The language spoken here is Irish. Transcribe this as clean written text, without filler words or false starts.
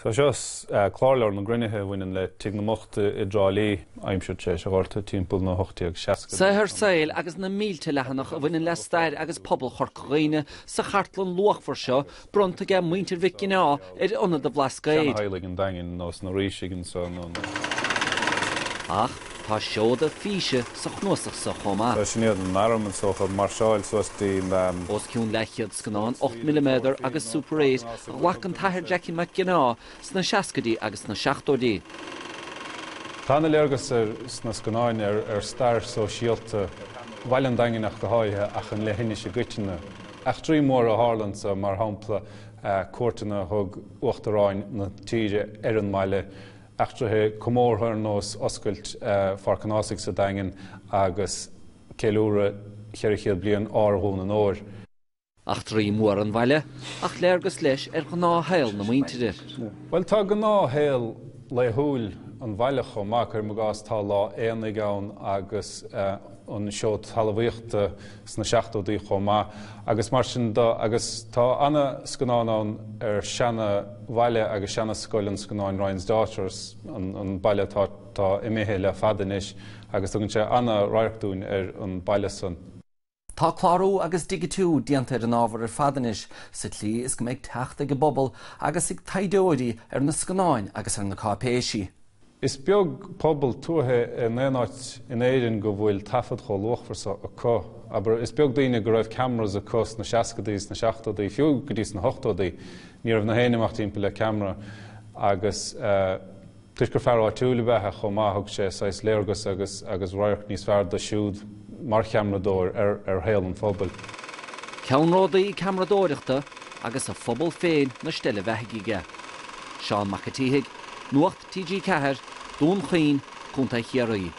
So seo clárleabhar na gcruinnithe a bhaineann le Tigh na mBocht i dTrá Lí, aimsir tar éis an Ghorta, timpeall na 1860idí. Saothar saoil agus na mílte leathanach a bhaineann le stair agus pobal Chorca Dhuibhne sa chartlann luachmhar seo bronnta ag muintir Mhic Ginneá ar Ionad an Bhlascaoid. Seana-theaghlaigh an Daingin, nós na Rísigh anso nó na. Ach tá seoda físe sa chnuasach so chomh maith. So sin iad an arm is dócha, máirseáil suas dtí an. Os cionn leathchéad scannán 8 milliméadar agus Super 8 a ghlac an tAthair Jackie Mac Ginneá sna seascaidí agus sna seachtóidí. Tá ana léargas ar sna scannáin ar stair sóisialta Bhaile an Daingin ach go háirithe ach an leithinis i gcoitinne. Eachtraí móra a tharla anso, mar shampla cuairteanna a thug uachtaráin na tíre ar an mbaile, eachtraithe comórtha ar nós oscailt Pháirc an Ághasaigh sa Daingean agus ceiliúradh 400 bliain Ár Dhún an Óir. Eachtraí móra an bhaile, ach léargas leis ar ghnáthshaol na muintire. Bhuel, tá gnáthshaol laethúil an bhaile chomh maith, cuirim i gcás, tá lá aonaigh ann agus an seó talmhaíochta sna seachtóidí chomh maith agus mar sin de agus tá ana scannán ann ar seana bhaile agus seana scoil an scannáin Ryan's Daughters, an baile atá atá imithe le fada anois agus tugann sé ana radharc dúinn ar an baile san. Tá clárú agus digitiú déanta ar an ábhar ar fad anois sa tslí is go mbeidh teacht ag an bpobal agus ag taighdeoirí ar na scannáin agus ar na cáipéisí. Is beag pobal tuaithe in aon áit in Éirinn go bhfuil taifead chomh luachmhar so acu. Abair, is beag daoine go raibh cameras acu sna seascadaí, sna seachtódaí, fiú go dtí sna hochtódaí. Ní raibh na héinne amach timpeall le ceamara agus toisc gur fear áitiúil ab ea é chomh maith thug sé saghas léargas agus agus radharc níos fearr do siúd mar cheamaradóir ar ar shaol an phobail. Ceannródaí ceamaradóireachta agus a phobal féin 'na steille bheathaidh aige. Seán Mac an tSíthigh, Nuacht TG4, Dún Chaoin, Contae Chiarraí.